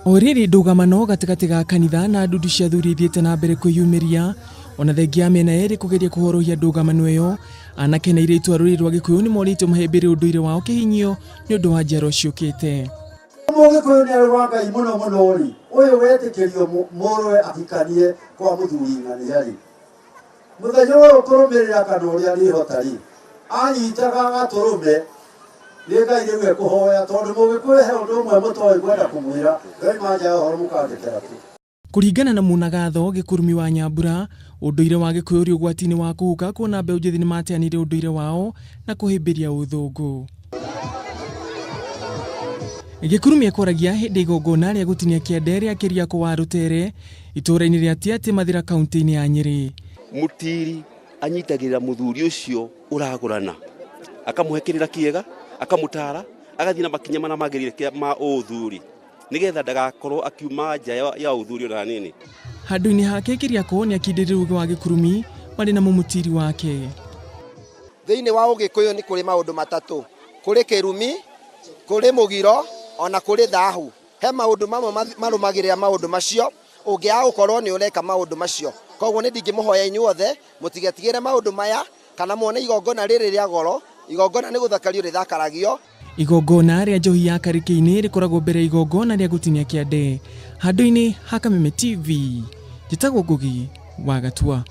O rĩrĩ ndũgamano gatagatĩ ga kanitha na ndundu cia athuri ithiĩte na mbere kwĩyumĩria ona thengia ya mĩena yerĩ kũgeria kũhorohia ndũgamano ĩyo anake na airĩtu a rũrĩrĩ rwa gĩkũyũ nĩ morĩtio mahĩmbĩrie ũndũire wao kĩhinyio nĩ ũndũ wa njiarwa ciũkĩte. Mũgĩkũyũ nĩ arĩ wa Ngai mũno mũno rĩ, ũyũ wetĩkĩrio mũrũwe ahikanie kwa mũthuri ng'ania rĩ, mũthenya ũyũ kũrũmĩrĩra kana ũrĩa arĩhota rĩ, anyitaga gatũrũme nĩ Ngai rĩu ekũhoya tondũ mũgĩkũyũ he ũndũ ũmwe mũtoĩ ngwenda kũmwĩra, ndoima nja ya ũhoro mũkandekera tu. Kũringana na Mũnagatho Gĩkurumi wa Nyambura, ũndũire wa Gĩkũyũ ũrĩ ũgwati-inĩ wa kũhuka kuona mbeũ njĩthĩ nĩmateanĩirie ũndũire wao na kũhĩmbĩria ũthũngũ. Gĩkurumi ekwaragia hĩndĩ igongona rĩa gũtinia kĩande rĩa Kĩriakũ wa Rũtere itũũra-inĩ rĩa Tiatĩ Mathĩra kaunti-inĩ ya Nyĩrĩ. Mũtiri anyitagĩrĩra mũthuri ũcio ũragũrana, akamũhe kĩrĩra kĩega, akamũtara, agathiĩ na makinya marĩa magĩrĩire ma ũthuri nĩgetha ndagakorwo akiuma nja ya ũthuri ona hanini. Handũ-inĩ hake Kĩriakũ nĩakindĩrire ũgĩ wa Gĩkurumi marĩ na mũmũtiri wake. Thĩinĩ wa Ũgĩkũyũ nĩ kũrĩ maũndũ matatũ, kũrĩ kĩrumi, kũrĩ mũgiro, ona kũrĩ thahu. He maũndũ mamwe marũmagĩrĩra maũndũ macio, ũngĩaga gũkorwo nĩ ũreka maũndũ macio. Koguo nĩ ndingĩmũhoya inyuothe mũtigetigĩre maũndũ maya, kana muone igongona rĩrĩ rĩa goro, igongona nĩ gũthakario rĩthakaragio. Igongona rĩa njohi ya Karĩkĩ-inĩ rĩkoragwo mbere ya igongona rĩa gũtinia kĩande. Handũ-inĩ ha Kameme TV, njĩtagwo Ngũgi wa Gatua.